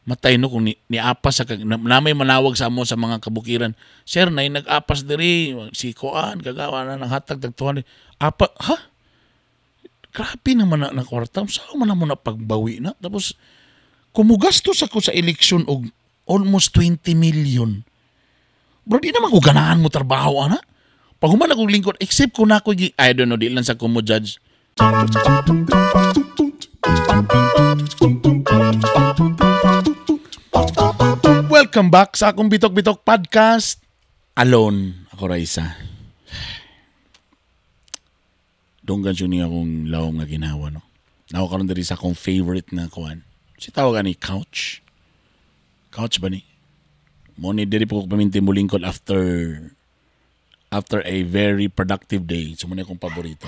Matay, no, kung niapas sa na may manawag sa amo sa mga kabukiran. "Sir, nay nag-apas diri si kuan kagawa na ng hatag tag 200." Apa ha? Grabe naman na kwarta. Sa man na mo na pagbawi na. Tapos kumugastos ako sa eleksyon og almost 20 million. Bro, di naman ko ganahan mo trabaho ana. Pag human akong lingkod, except kung ako, I don't know, di lang sa ko mo judge. Welcome back sa akong Bitok-Bitok Podcast. Alone, ako Raisa. Donggan siya niya akong lawom nga ginawa, no? Nako karon diri sa akong favorite na kuan. Si tawag ani couch. Couch ba ni? Mo ni diri po ko paminti mulingkod after after a very productive day. So mo ni akong paborito.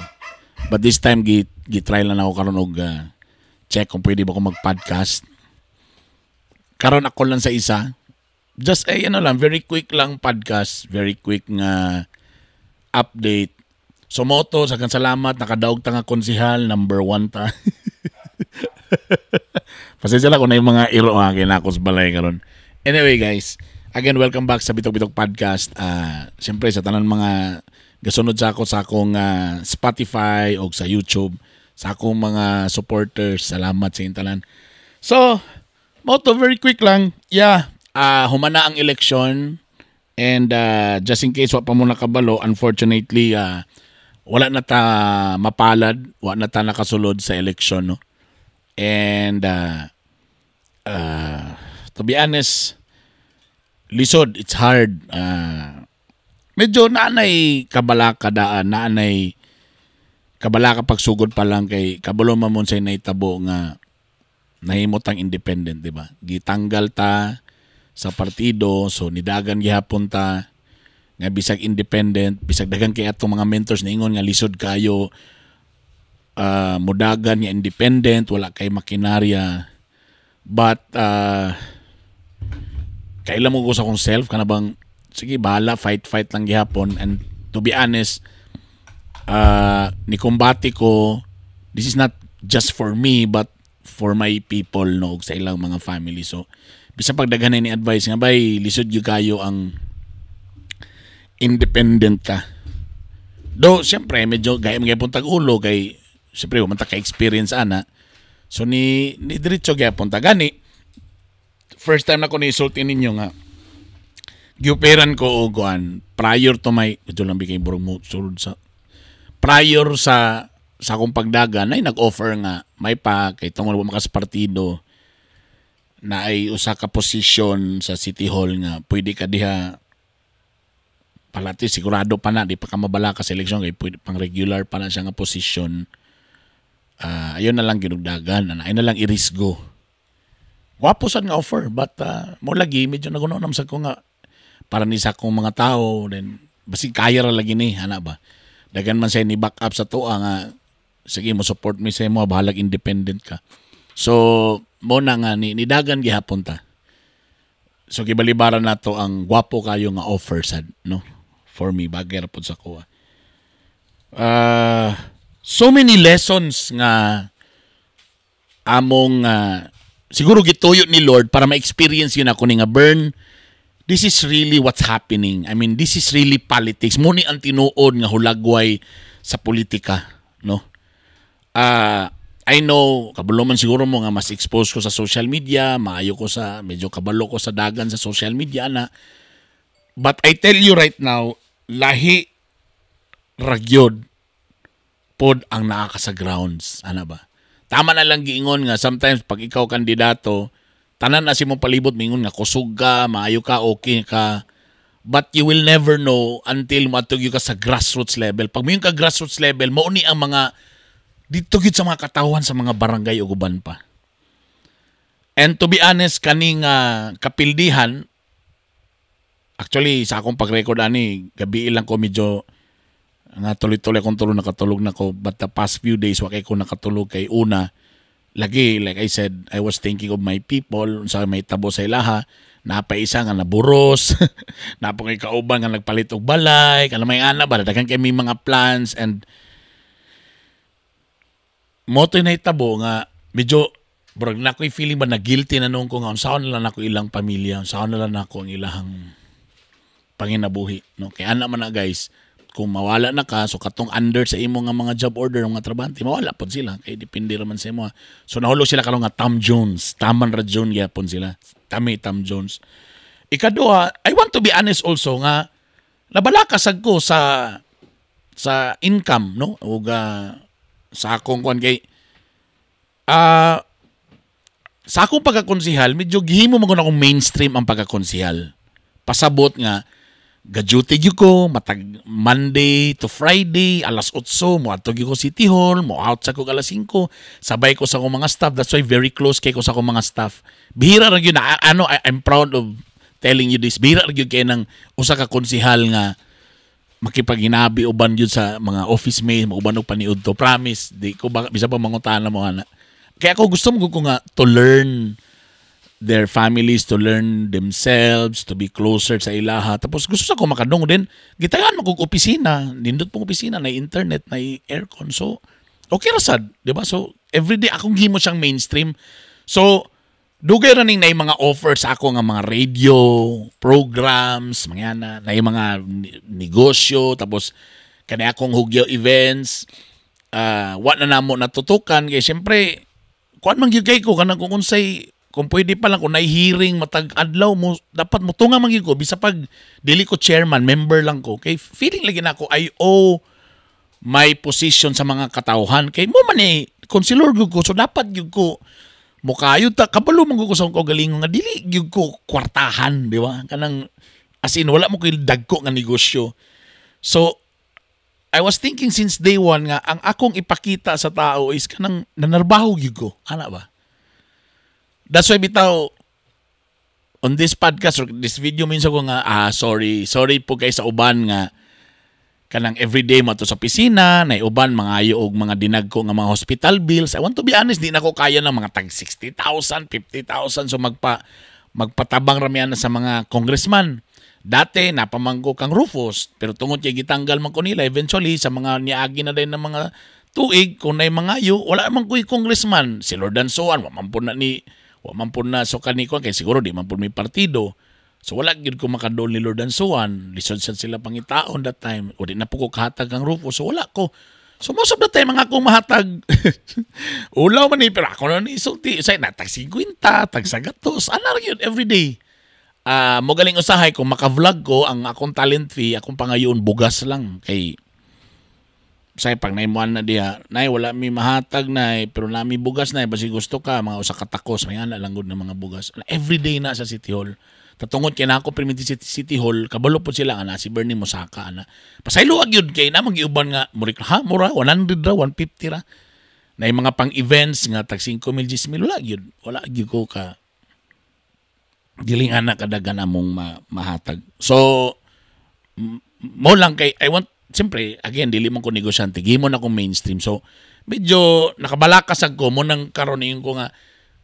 But this time gi try lang ako karon og check kung pwede ba ko mag-podcast. Karon ako lang sa isa. Just eh, ano lang, very quick lang podcast, very quick nga update. So moto, sa salamat, nakadaog ta nga konsihal, number 1 ta. Pasensya lang kung na yung mga iro nga kinakos balay karon. Anyway guys, again, welcome back sa Bitok Bitok Podcast. Siyempre sa tanan mga gasunod sa ako sa akong Spotify o sa YouTube, sa akong mga supporters, salamat sa inyong tanan. So, moto, very quick lang. Yeah, humana ang election and just in case wa pa mo nakabalo, unfortunately, wala na ta mapalad, wa na ta nakasulod sa election, no? And to be honest, lisod, it's hard. Medyo naanay kabalaka daan, naanay kabalaka pagsugod pa lang kay kabalo man sa nahitabo nga nahimot ang independent, di ba? Gitanggal ta sa partido, so nidagan gihapon ta nga bisag independent, bisag daghan kay atong mga mentors niingon nga lisod kayo mudagan nga independent, wala kay makinarya. But kailan mo ko sa akong self kana bang sige, bahala, fight fight lang gihapon. And to be honest, ni kumbati ko, this is not just for me but for my people, no, ug sa ilang mga family. So bisan pagdaghan ni advice nga bay lisod gyud kayo ang independent ka do, siyempre medyo gaya mga tag ulo kay siyempre wa man ta ka experience ana. So ni diretso gyapon ta. Gani first time na ko ni isulti ninyo nga giuperan ko og kuan prior to my, medyo lang bigay burong mo sulod sa prior sa akong pagdagan ay nag-offer nga may pa kay tungod wa makas partido na ay usa ka position sa City Hall nga pwede ka diha palati, sigurado pa na di pa ka mabala ka sa eleksyon kay pwede pang regular pa na siya nga position. Ayon na lang ginugdagan ana, ay na lang irisgo. Gwapo sad nga offer, but mo lagi medyo naguno nam sa ko nga para ni sa akong mga tao, then basig kaya ra lagi ni ana ba. Dagan man siya ni back up sa tuwa nga sige, mo support mi sa imo, bahalag independent ka. So mo na nga ni nidagan gihapon ta. So gibalibaran nato ang gwapo kayo nga offer sad, no? For me, bagay ra pud sa kuha. So many lessons nga among siguro gituyo ni Lord para ma-experience yun ako ni nga burn. This is really what's happening. I mean, this is really politics. Mo ni ang tinuod nga hulagway sa politika, no? I know, kabalo man siguro mo nga mas exposed ko sa social media, maayo ko sa, medyo kabalo ko sa dagan sa social media na. But I tell you right now, lahi ragyod pod ang naa ka sa grounds. Ana ba? Tama na lang giingon nga sometimes pag ikaw kandidato, tanan na si mo palibot mingon nga kusog ka, maayo ka, okay ka. But you will never know until moadto gyud ka sa grassroots level. Pag moingon ka grassroots level, mao ni ang mga dito gyud sa mga katawan sa mga barangay ug uban pa. And to be honest, kaning kapildihan, actually sa akong pag-record ani, gabi lang ko medyo nga tuloy-tuloy akong tulog, nakatulog na ko. But the past few days, wa kay ko nakatulog kay una, lagi, like I said, I was thinking of my people, sa may tabo sa ilaha, napaisa nga naburos, napa kay kauban nga nagpalit og balay, kana may ana ba, daghan kay may mga plans and mo to'y nahitabo nga medyo Murag na ako'y feeling ba na guilty na noon ko nga unsaon na lang ako ilang pamilya, unsaon na lang nako ang ilahang panginabuhi, no? Kay ana man na, guys, kung mawala na ka, so katong under sa imo nga mga job order, mga trabahante, mawala pod sila kay depende ra man sa imo. So nahulog sila karon nga Tom Jones, Taman ra Jones gyapon sila. Tami Tom Jones. Ikaduha, I want to be honest also nga nabalaka sad ko sa income, no, ug sa akong kuan kay sa akong pagkakonsihal, medyo gihimo man gud akong mainstream ang pagkakonsihal. Pasabot nga ga-duty gyud ko matag Monday to Friday, alas 8 mo adto gyud ko City Hall, mo out sa ko alas 5, sabay ko sa akong mga staff. That's why very close kay ko sa akong mga staff. Bihira ra gyud na ano, I'm proud of telling you this, bihira ra gyud kay nang usa ka konsihal nga makipag-hinabi uban gyud sa mga office mates, mauban og paniud to. Promise, di ko ba bisa pa mangutana mo ana. Kaya ako gusto mo ko nga to learn their families, to learn themselves, to be closer sa ilaha. Tapos gusto sa ko makadungog din. Gitagaan mo kog opisina, nindot pong opisina, na internet, na aircon. So, okay ra sad, di ba? So, everyday akong himo siyang mainstream. So, dugay ra ning naay mga offers ako nga mga radio programs, mga na, naay mga negosyo, tapos kani akong hugyo events, wa na namo natutukan kay syempre kuan man gyud kay ko kanang kung unsay kung pwede pa lang kung naay hearing matag adlaw mo dapat mo tunga man gyud ko bisa pag dili ko chairman, member lang ko, kay feeling lagi nako I owe my position sa mga katawhan kay mo man eh konsilor gyud ko, so dapat gyud ko mukayo ta. Kabalo man gyud ko sa akong kaugalingon nga dili gyud ko kwartahan, di ba? Kanang as in wala mo koy dagko nga negosyo. So I was thinking since day one nga ang akong ipakita sa tao is kanang nanarbaho gyud ko ana ba. That's why bitaw on this podcast or this video minsan ko nga sorry, sorry po kay sa uban nga kanang everyday mo to sa opisina, na uban mga og mga dinagko nga mga hospital bills. I want to be honest, di na ko kaya ng mga tag 60,000, 50,000, so magpatabang ramian na sa mga congressman. Dati napamangko kang Rufus, pero tungod kay gitanggal man ko nila eventually sa mga niagi na din ng mga tuig kung nay mangayo, wala man ko'y congressman. Si Lord Dansoan, wa man po na ni wa man po na so kani ko kay siguro di man po may partido. So wala gyud ko makadol ni Lord Dansoan. Lisod sad sila pangitaon that time. O di na po ko kahatag kang Rufus. So wala ko. So most of the time ang akong mahatag ulaw man ni, pero ako na ni sulti say na tag 50, tag 100, ana ra gyud every day. Ah, mo galing usahay kung maka-vlog ko ang akong talent fee, akong pangayon bugas lang kay say pag naimuan na diha, "Nay, wala mi mahatag, nay, pero nami bugas, nay, basi gusto ka mga usa ka takos," may ana lang gud ng mga bugas. Every day na sa City Hall. Tatungod kay na ako perminti City Hall, kabalo po sila nga na si Bernie Mosaka ana. Pasaylo gyud kay na magiuban nga murik ha mura 100 ra, 150 ra. Na mga pang events nga tag 5 mil, 10 mil, wala gyud. Wala gyud ko ka diling ana kadagan among mahatag. So mo lang kay I want siyempre again dili man ko negosyante, gihimo na akong mainstream. So medyo nakabalakas ko mo nang karon ko nga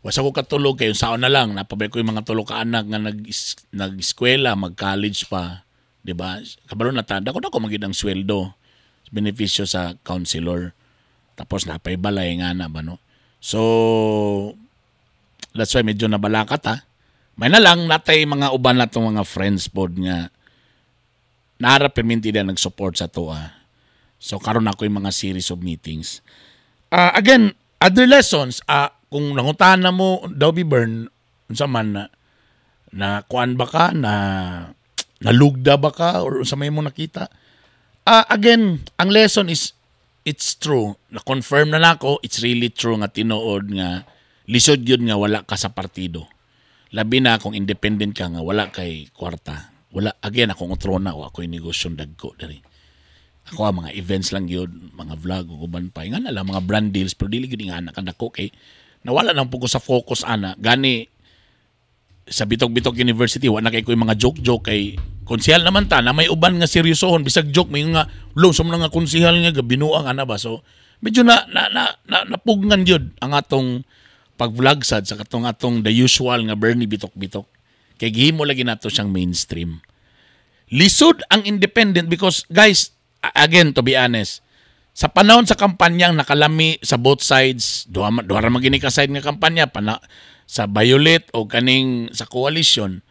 wasa ko katulog kay saon na lang napabay ko yung mga tulo ka anak nga nag-eskwela, mag-college pa, di ba? Kabalo na ta dako na ko magid ang sweldo benepisyo sa counselor. Tapos napay balay nga na ba, no? So that's why medyo nabalakat ha. May na lang natay mga uban na tong mga friends pod nga naara perminti na nag-support sa to ah. So karon ako yung mga series of meetings. Again, other lessons, kung nangutana mo daw bi Bern, unsa man na na kuan ba ka na nalugda ba ka or unsa may mo nakita? Again, ang lesson is it's true. Na-confirm na nako, it's really true nga tinuod nga lisod yun nga wala ka sa partido. Labi na kung independent ka nga wala kay kwarta. Wala, again, akong utrona o ako yung negosyo dagko diri. Ako ang mga events lang yun, mga vlog ug uban pa. Nga na lang mga brand deals pero dili gyud nga anak kadako kay nawala nang po ko sa focus ana. Gani sa Bitok-Bitok University wa na kay ko yung mga joke-joke kay konsehal naman ta na may uban nga seryosohon bisag joke may nga lo sa mga konsehal nga gabinuang ana ba. So medyo na napugngan gyud ang atong pag-vlog sad sa katong atong the usual nga Bernie Bitok-Bitok kay gihimo lagi nato siyang mainstream. Lisod ang independent because, guys, again, to be honest, Sa panahon sa kampanya, nakalami sa both sides, duha duha ra man gini ka side nga kampanya pana sa Violet o kaning sa coalition.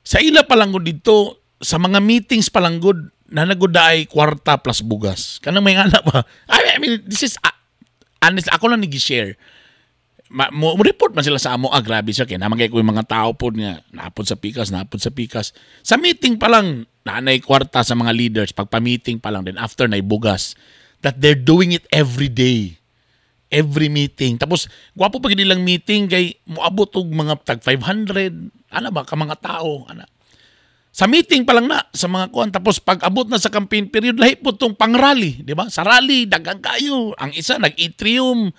Sa ila pa lang gud dito, sa mga meetings pa lang gud, nanagod ay kwarta plus bugas. Kanang may anak ba? I mean, this is honest, ako lang nag-share. Mo report man sila sa amo, ah, grabe siya, kay naman kay ko yung mga tao pod nga, naapod sa pikas, naapod sa pikas. Sa meeting pa lang, naanay kwarta sa mga leaders, pag pa-meeting pa lang, then after na bugas. That they're doing it every day. Every meeting. Tapos, gwapo pa gid ilang meeting kay moabot og mga tag 500, ana ba, ka mga tao, ana. Sa meeting pa lang na, sa mga kuan. Tapos pag abot na sa campaign period, lahi po tong pang-rally, di ba? Sa rally, daghang kayo. Ang isa nag-atrium,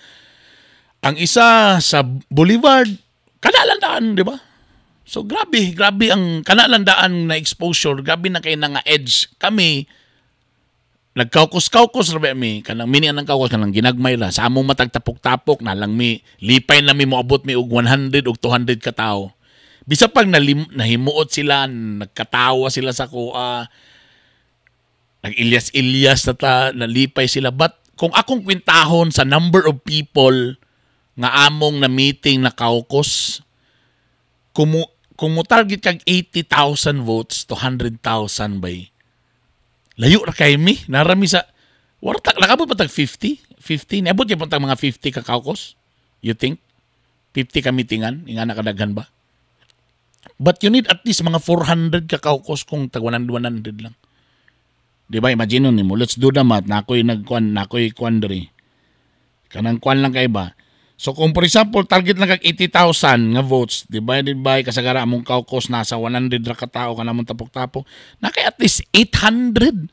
ang isa sa Boulevard, kanalandaan, di ba? So grabe, grabe ang kanalandaan na exposure, grabe na kay na nga edge. Kami, nagkaukos-kaukos ra ba mi, kanang mini anang caucus, kanang ginagmay ra sa among matag tapok-tapok na lang mi, lipay na mi moabot mi og 100 og 200 ka tawo. Bisa pag nahimuot sila, nagkatawa sila sa kuha, nag-ilyas-ilyas na ta, nalipay sila. But kung akong kwintahon sa number of people nga among na meeting na caucus, kung mo target kag 80,000 votes to 100,000 bay, layo ra kay mi, narami sa, wala ta, nakabot pa tag 50? 50? Niabot gyud tag mga 50 ka caucus? You think? 50 ka meetingan? Nga nakadaghan ba? But you need at least mga 400 ka caucus kung tag 100 100 lang. Di ba? Imagine nimo, let's do the math. Nakoy nagkuan, nakoy kuan diri. Kanang kuan lang kay ba? So kung for example, target lang kag 80,000 nga votes divided by kasagara among caucus nasa 100 ra ka tao kanamong tapok-tapok, na kay at least 800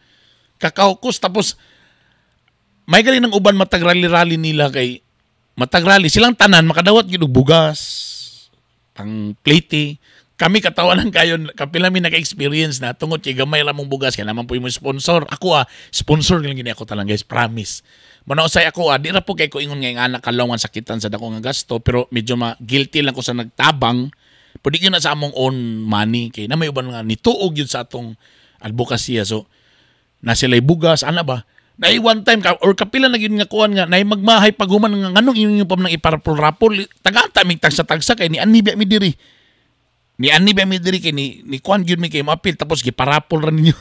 ka caucus. Tapos may gali ng uban matag rally-rally nila kay matag rally silang tanan makadawat gyud og bugas pang plate. Kami katawanan kayo, kapila mi naka-experience na tungod kay gamay ra mong bugas kay naman po yung sponsor. Ako ah, sponsor lang gini ako talang, guys, promise. Muna usay ako ah, di ra po kay ko ingon nga anak kalongan sakitan sa dako nga gasto, pero medyo ma guilty lang ko sa nagtabang. Pwede yun na sa among own money kay na may uban nga nituog yun sa atong advokasya. So na sila'y bugas ana ba? Na one time ka, or kapila na gyud nga kuan nga nay magmahay paghuman nga nganong inyo pa nang iparapol-rapol, tagata mig tagsa-tagsa kay ni ani ba mi diri, ni ani ba mi diri kay ni kuan gyud mi kay maapil, tapos giparapol ra ninyo.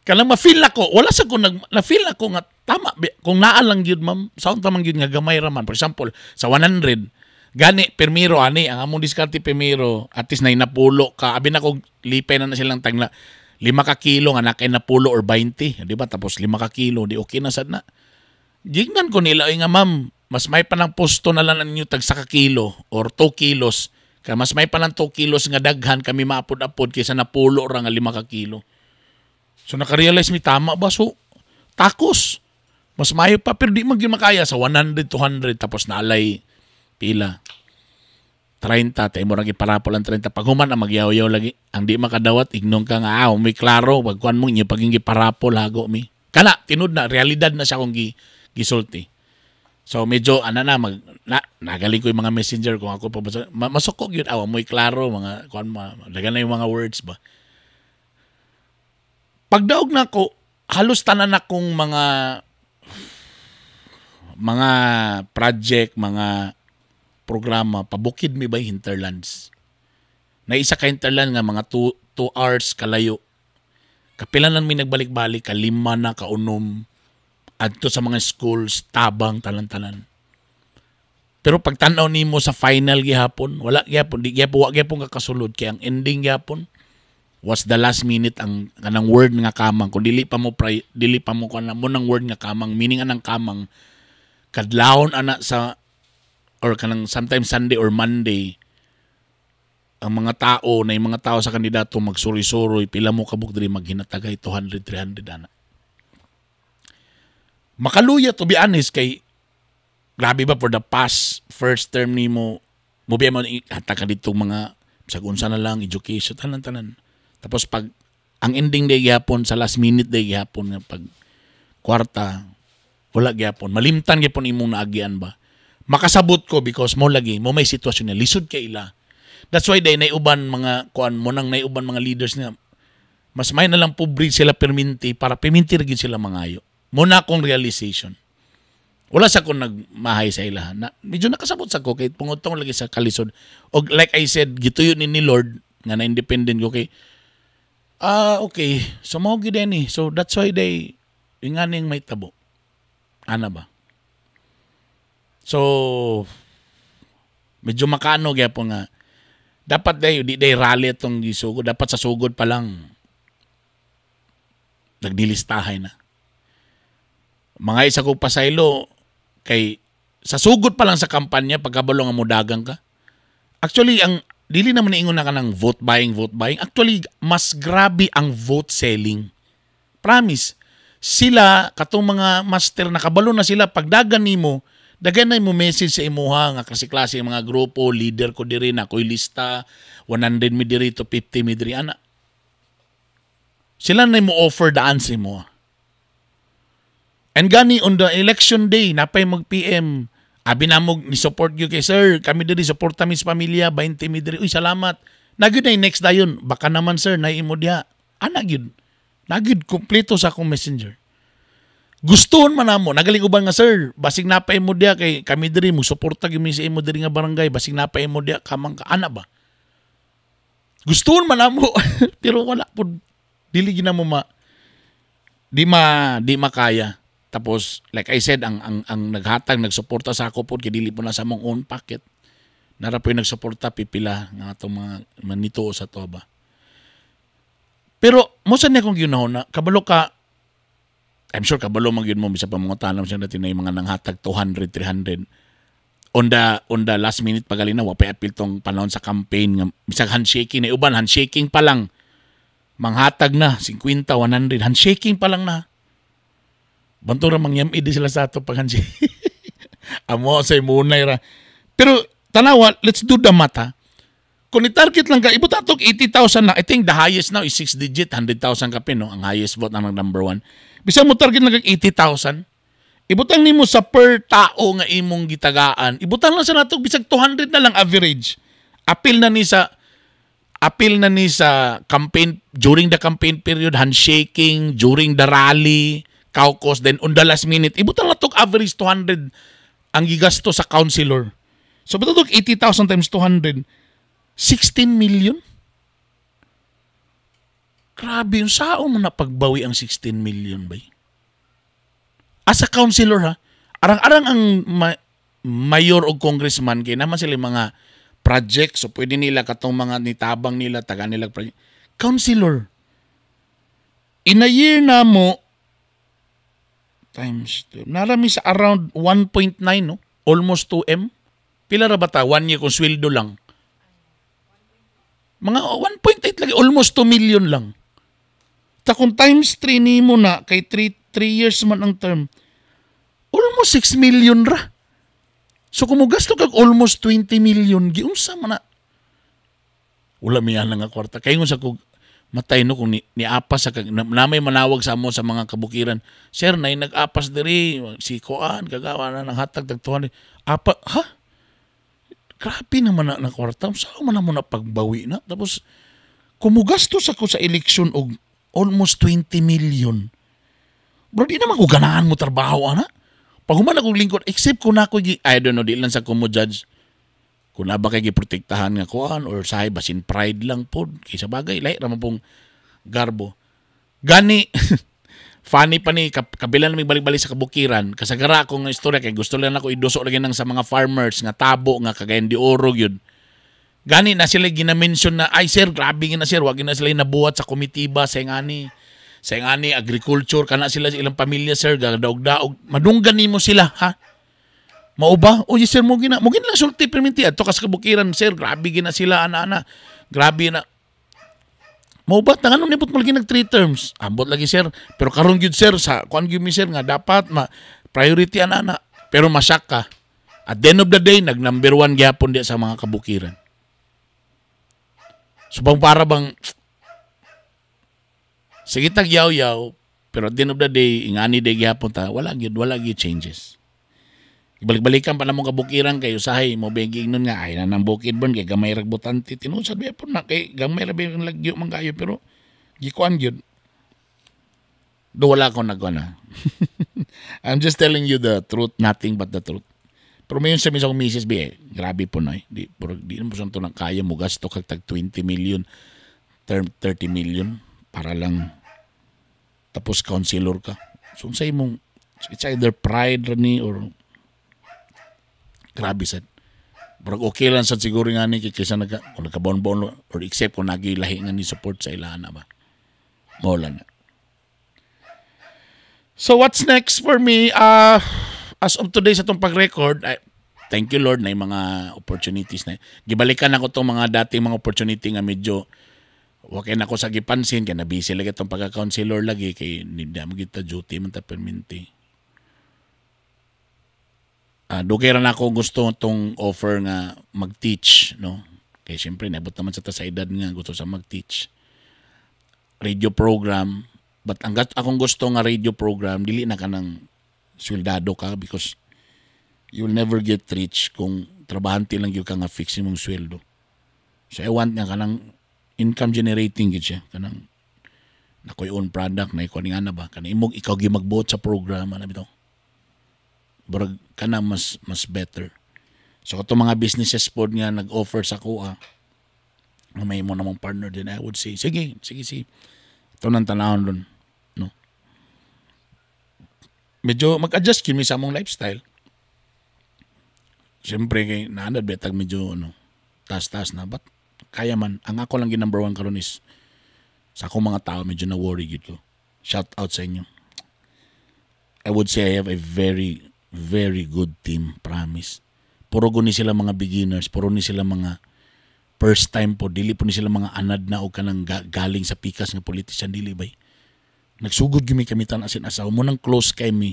Kanang ma-feel ako, wala sa ko nag na-feel ako nga tama kung naa lang gyud, ma'am, sound tamang gyud nga gamay ra man. For example, sa 100 gani permiro ani ang among diskarte, permiro at least nay napulo ka, abi na kog lipay na na silang tagna 5 ka kilo nga nakay napulo or 20, di ba? Tapos 5 ka kilo, di okay na sad na. Gignan ko nila ay nga, ma'am, mas may pa ng posto na lang ninyo tag sa ka kilo or 2 kilos. Kaya mas may pa ng 2 kilos nga daghan kami maapod-apod kaysa napulo ra nga 5 ka kilo. So naka-realize mi, tama ba? So takos. Mas mayo pa pero di man gyud makaya sa 100 200, tapos naalay pila. 30, tayo mo iparapol ang 30. Pag human ang magyaw-yaw lagi. Ang di makadawat, ignong ka nga, ah, may klaro, pag kuan mo, inyo paging giparapol, hago mi. Kana, tinud na, realidad na siya kung gisulti. So medyo, ana na, nagaling ko yung mga messenger kung ako pa ba, masukog yun, aw, mo'y klaro, mga, kuan ma, dagan na yung mga words ba. Pagdaog na ko, halos tanan akong mga project, mga programa, pabukid mi ba hinterlands. Na isa ka hinterland nga mga 2 hours kalayo. Kapila lang mi nagbalik-balik, kalima na kaunom, adto sa mga schools, tabang tanan-tanan. Pero pag tan-aw nimo sa final gihapon, wala gihapon, di gihapon, wa gihapon kakasulod kay ang ending gihapon was the last minute. Ang kanang word nga kamang kung dili pa mo dili pa mo kuan mo nang word nga kamang, meaning anang kamang kadlawon ana sa or kanang sometimes Sunday or Monday ang mga tao na yung mga tao sa kandidato magsuri-suroy pila mo kabuk diri maghinatagay 200 300 ana. Makaluya, to be honest, kay grabe ba for the past first term nimo mo biya mo hatag ka dito mga sa unsa na lang education, tanan tanan. Tapos pag ang ending day gyapon sa last minute day gyapon nga pag kwarta wala gyapon, malimtan gyapon imong naagian ba. Makasabot ko because mo lagi mo may sitwasyon na lisod kay ila. That's why day naiuban mga kuan mo nang naiuban mga leaders nga mas may na lang pobre sila perminti para perminti ra gyud sila mangayo. Muna akong realization. Wala sa akong nagmahay sa ila. Na, medyo nakasabot sa ko kay pungutong lagi sa kalisod. Og like I said, gituyo ni Lord nga na independent ko kay okay. So mao gyud ni. So that's why they inganing may tabo. Ana ba? So medyo makano gyapon nga dapat day di day rally itong gisugod. Dapat sa sugod pa lang nagdilistahay na. Mga isa ko pasaylo kay sa sugod pa lang sa kampanya, pagkabalo nga mudagang ka. Actually, ang dili naman niingon na ka ng vote buying, vote buying. Actually, mas grabe ang vote selling. Promise. Sila, katong mga master, nakabalo na sila, pagdagan nimo, dagan na mo message sa imuha nga klase-klase ang mga grupo, leader ko diri na ako'y lista, 100 mi diri to 50 mi diri ana. Sila na mo offer daan sa imuha. And gani on the election day, napay mag-PM, abi na mo ni support you kay sir, kami diri suporta mi sa pamilya, 20 mi diri. Uy, salamat. Nagyud na next dayon, baka naman sir na imo diha. Ana gyud. Nagyud kompleto sa akong Messenger. Gustuhon man namo, nagaling uban nga sir, basig napay mo diha kay kami diri mo suporta gyud mi sa imo diri nga barangay, basig napay mo diha kamang ka ana ba. Gustuhon man namo, pero wala pud, dili gina mo ma di ma di makaya. Tapos like I said, ang naghatag, nagsuporta sa ako pod kay dili po na sa among own pocket. Nara po yung nagsuporta pipila nga atong mga manito sa toba. Pero mo sa niya kong ginahon na kabalo ka, I'm sure kabalo man gyud mo bisa pa mga tanam siya natin na yung mga nanghatag 200, 300 on the last minute pagali na wa pa apil tong panahon sa campaign nga bisag handshaking na uban, handshaking pa lang manghatag na 50, 100, handshaking pa lang na. Banto ra mangyam di sila sa ato pag handshake. Amo sa imunay ra. Pero tanawa, let's do the math ha. Kung i-target lang ka, ibot atog 80,000 lang. I think the highest now is 6 digit, 100,000 kapin, no? Ang highest vote ang number one. Bisa mo target lang kag 80,000, ibutang nimo sa per tao nga imong gitagaan, ibutang lang sa natog bisag 200 na lang average. Apil na ni sa campaign, during the campaign period, handshaking, during the rally, caucus, then on the last minute, ibutang lang tog average 200 ang gigasto sa councilor. So butang tog 80,000 times 200, 16 million. Grabe yung sao mo na pagbawi ang 16 million bay. As a councilor ha, arang-arang ang mayor o congressman kay naman sila yung mga project, so pwede nila katong mga nitabang nila taga nila project. Councilor in a year na mo times 2, narami sa around 1.9, no, almost 2M. Pila ra ba ta one year kung sweldo lang? Mga 1.8 lagi, almost 2 million lang. Ta kung times 3 nimo na kay 3 years man ang term, almost 6 million ra. So kung mogasto kag almost 20 million, giunsa man na? Wala mi nga kwarta. Kay ingon sa kog matay no kung ni apas sa kag na, may manawag sa amo sa mga kabukiran. Sir, nay nag-apas diri si kuan kagawa na ng hatag tag 200. Apa ha? Grabe naman na kwarta. Saan man na mo na pagbawi na? Tapos kung mogastos ako sa eleksyon og almost 20 million. Bro, di naman ko ganahan mo trabaho, ana. Pag human akong lingkod, except kung ako, I don't know, di lang sa ko mo judge. Kung na ba kay giprotektahan nga kuan or sahay basin pride lang pod. Kaysa bagay, lahi raman pong garbo. Gani, funny pa ni, kabila na may balik-balik sa kabukiran, kasagara akong istorya, kay gusto lang ako iduso lagi nang sa mga farmers, nga tabo, nga Cagayan de Oro yun. Gani na sila gina-mention na, ay sir, grabe nga na sir, wag na sila nabuhat sa komitiba, sa ngani, sa ngani, agriculture, kana sila sa ilang pamilya sir, gadaog-daog, madunggan nimo sila, ha? Mao ba? O yes, sir, mo gina lang sulti perminti adto ka sa kabukiran, sir, grabe gina sila, ana-ana. Grabe na. Mao ba tanganon nibot mo lagi nag three terms? Ambot lagi sir, pero karon gyud sir sa kuan gyud mi sir nga dapat ma priority ana-ana. Pero masyak ka. At the end of the day, nag number one gyapon di sa mga kabukiran. So bang para bang sige tag yaw-yaw, pero at the end of the day, ingani day gyapon ta, wala gyud changes. Ibalik-balikan pa namong kabukiran kay usahay mo beging nun nga ay na nang bukid bon kay gamay rag butante, tinuod sad po na kay gamay ra ba yung lagyo man kayo, pero gikuan gyud. Do wala akong nagwana. I'm just telling you the truth, nothing but the truth. Pero mayon sa mismo akong misis, be, eh, grabe po no eh. Di, pero di mo sa na kaya mo gasto kag tag 20 million, 30 million para lang tapos councilor ka. So sa imong, it's either pride ra ni or grabe sad. Murag okay lang sad siguro nga ni kaysa nagka kung nagkabon-bon or except kung nagilahi nga ni support sa ilahan na ba. Mao lang na. So what's next for me? As of today sa itong pag-record, I, thank you Lord na yung mga opportunities na. Gibalikan ako itong mga dating mga opportunity nga medyo wa kay nako sa gipansin kay na busy lagi itong pagka-counselor lagi kay hindi mo kita duty man ta perminti. Dugay ra na ako gusto tong offer nga mag-teach, no? Kay siyempre naabot naman sa ta sa edad nga gusto sa mag-teach. Radio program, but ang akong gusto nga radio program dili na kanang sweldado ka because you'll never get rich kung trabahante lang gyud ka nga fix imong sweldo. So I want nga kanang income generating gyud siya, kanang nakoy own product na ikaw ni nga na ba kanang imong ikaw gyud magbuot sa program ana bitaw. Burag kana mas mas better. So katong mga businesses pod nga nag-offer sa kuha nga may mo namang partner din, I would say sige, sige, sige. Ito nang tanawon dun, no? Medyo mag-adjust kami sa among lifestyle. Siyempre kay naanad betag medyo ano taas-taas na, but kaya man. Ang ako lang number one karon is sa akong mga tao, medyo na worry gyud ko. Shout out sa inyo. I would say I have a very very good team, promise. Puro ni sila mga beginners, puro ni sila mga first time po, dili po ni sila mga anad na o kanang galing sa pikas nga politician, dili bay. Nagsugod gyud mi kami tan asin asawa mo nang close kay mi.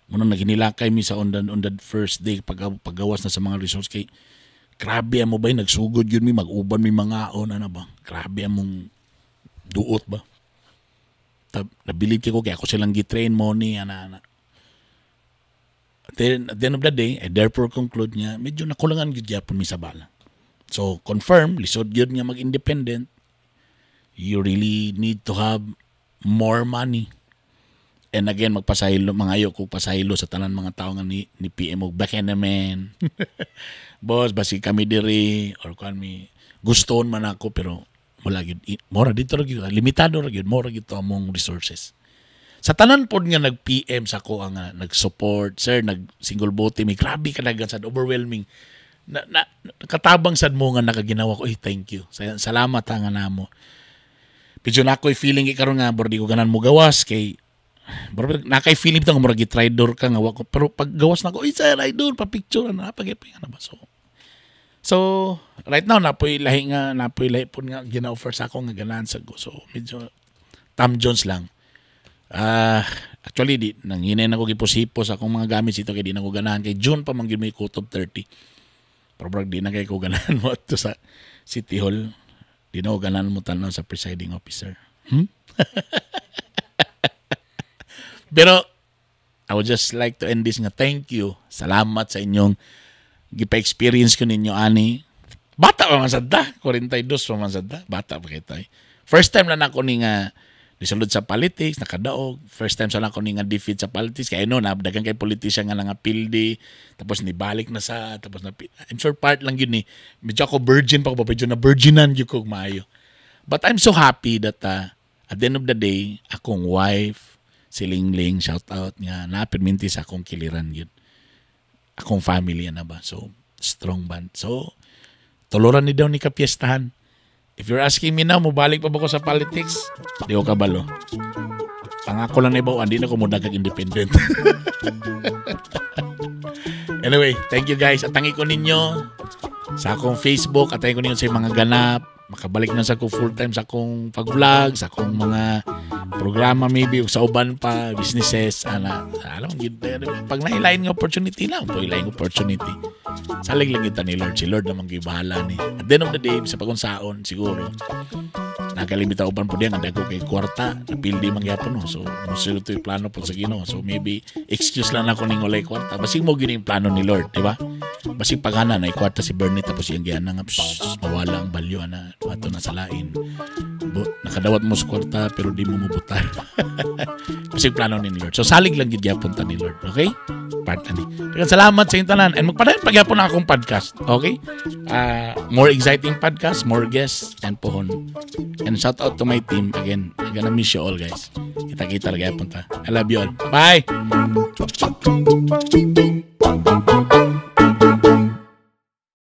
Mo nang naginilakay mi sa on the first day pag paggawas na sa mga results kay grabe amo bay, nagsugod gyud mi, mag-uban mi mga on ana ba. Grabe among duot ba. Nabilib ko kay ako silang gi-train mo ni ana ana. At the end of the day, I therefore conclude nga medyo nakulangan gyud gyapon mi sa bala. So confirm, lisod gyud nga mag-independent. You really need to have more money. And again, magpasaylo, mangayo ko pasaylo sa tanan mga tao nga ni PM og baka naman. Boss, basi kami diri or kuan mi guston man ako pero wala gyud, mora dito ra gyud, limitado ra gyud, mora gyud to among resources. Sa tanan pod nga nag-PM sa ako ang nag-support, sir, nag single bote mi, grabe kadagan sad, overwhelming. Na katabang sad mo nga nakaginawa ko, eh, thank you. Salamat ha nga namo. Medyo na ako'y feeling karon nga bor di ko ganan mo gawas kay bro, nakay feeling bitaw nga murag gi-traidor ka nga wa ko, pero pag gawas na ko, "Uy sir, idol, pa picture na pag ano ba." So right now napoy lahi pud nga gina-offer sa ako nga ganahan sa ko. So medyo Tom Jones lang. Ah, actually di nanghinay na ko gipos-hipos akong mga gamit dito kay di na ko ganahan kay June pa man gyud may cut-off 30. Pero brag di na kay ko ganahan mo ato sa City Hall. Di na ko ganahan mo tanaw sa presiding officer. Pero I would just like to end this nga thank you. Salamat sa inyong gipa-experience ko ninyo ani. Bata pa man sad ta, 42 pa man sad ta. Bata pa kita. Eh. First time lang ako ni nga nisulod sa politics, nakadaog. First time sa lang ako ni nga defeat sa politics. Kaya no, na daghang kay politician nga nangapildi, tapos nibalik na sa, tapos na, I'm sure part lang yun ni. Medyo ako virgin pa ko, medyo na virginan yun ko maayo. But I'm so happy that at the end of the day, akong wife, si Lingling, shout out nga, napirminti sa akong kiliran yun. Akong family, ana ba? So, strong band. So, tuluran ni daw ni kapiestahan. If you're asking me now, mubalik pa ba ko sa politics? Di ko kabalo. Pangako lang na ibaw, hindi na ko mudagag independent. Anyway, thank you guys. Atangi ko ninyo sa akong Facebook, atangi ko ninyo sa mga ganap. Makabalik na sa akong full time sa akong pag-vlog, sa akong mga programa maybe, ug sa uban pa, businesses, ana. Alam mo, pag nailain nga opportunity lang, pag ilain opportunity. Salig lang kita ni Lord. Si Lord naman bahala ni. At the end of the day, sa pagkunsaon, siguro, nakalimita uban po diyan, ang dako kay kwarta, napildi man gyapon no. So, musulod to yung plano po sa Ginoo. So, maybe, excuse lang ako ning walay kwarta. Basig mo gini yung plano ni Lord, di ba? Basig pagana na kwarta si Bernie tapos iyang giana nga psh, mawala ang value ana ato na sa lain. Nakadawat mo sa kwarta pero di mo mubutar. Kasi plano ni Lord. So salig lang gid gyapon ta ni Lord. Okay? Part ani. Daghang salamat sa inyong tanan and magpadayon pagyapon ang akong podcast. Okay? More exciting podcast, more guests and pohon. And shout out to my team again. I'm gonna miss you all, guys. Kita-kita ra gyapon ta. I love you all. Bye.